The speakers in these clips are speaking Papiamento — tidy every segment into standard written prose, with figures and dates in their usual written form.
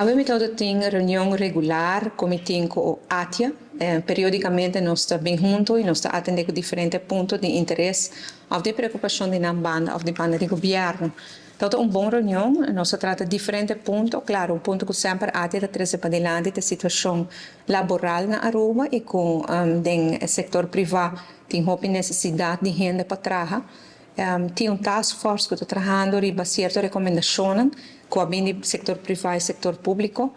Awe mi tabata tin reunion regular cu mi tin cu ATIA. Periodicamente nos ta bin hunto y nos ta atende cu diferente punto di interes of di preocupacion di nan banda of di banda di gobierno. Tabata un bon reunion, nos a trata diferente punto. Claro, un punto cu semper ATIA ta trece padilanti ta e situacion laboral na Aruba y cu den e sector priva tin hopi necesidad di hende pa traha. Tin un task force cu ta trahando riba cierto recomendacionnan cu a bin di sector priva y sector publico,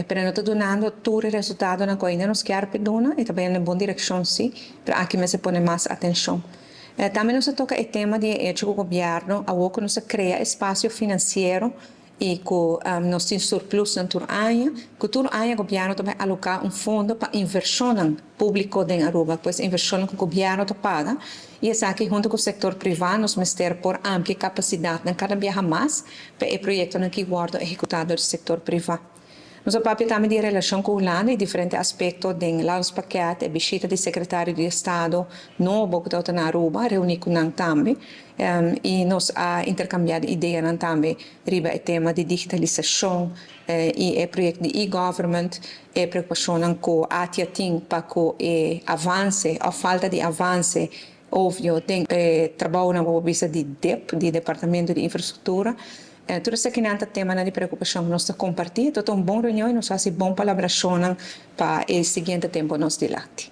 pero no ta dunando tur e resultadonan cu ainda nos kier pe duna. E ta bayendo den bon direccion si, pero aki mester pone mas atencion. Tambe nos a toca e tema di e hecho cu gobierno awor cu nos a crea espacio financiero y cu nos tin surplusnan tur aña, cu tur aña gobierno ta bay aloca un fondo pa inversionnan publico den Aruba, pues inversionnan cu gobierno ta paga, y esaki hunto cu sector priva nos mester por amplia capacidadnan cada biaha mas pa e proyectonan ki wordo ehecuta door di sector priva. Nos a papia tambe di e relacion cu Hulanda y diferente aspecto den Landspakket, e bishita di Secretario di Estado nobo cu tabata na Aruba, reuni cu nan tambe y nos a intercambia di ideanan tambe riba e tema di digitalisacion y e proyecto di e-government, e preocupacionnan cu ATIA tin pa cu e avance of falta di avance obvio den e trabounan bo por bisa di dip, di Departamento di Infrastructura. Tur esakinan ta temanan di preocupacion cu nos ta comparti. Tot un bon reunion y nos haci bon palabracionnan pa e siguiente tempo nos dilanti.